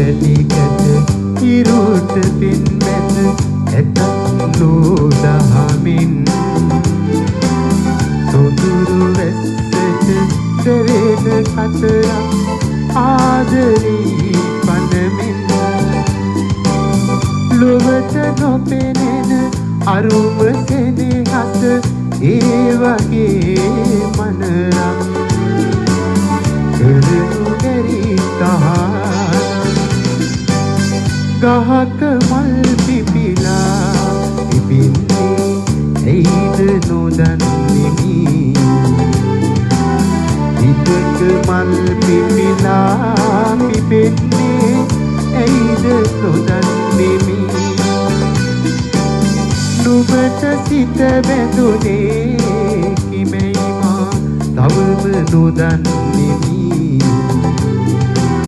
වැලි කැට හිරුට පින් මැද ඇතත් ලෝ දහමින් සොඳුරු වැස්සට දැවෙන කතරක් ආදරී පනමින් ලොවට නොපෙනෙන අරුම සෙනෙහස ඒ වගේ මනරම් කරනු බැරි තහනම් ගහක මල් පිපිලා පිපින්නේ ඇයිද නොදන්නෙමි හිතක මල් පිපිලා පිපෙන්නේ ඇයිද නොදන්නෙමි නුඹට සිත බැඳුනේ කිමැයි මා තවම නොදන්නෙමි.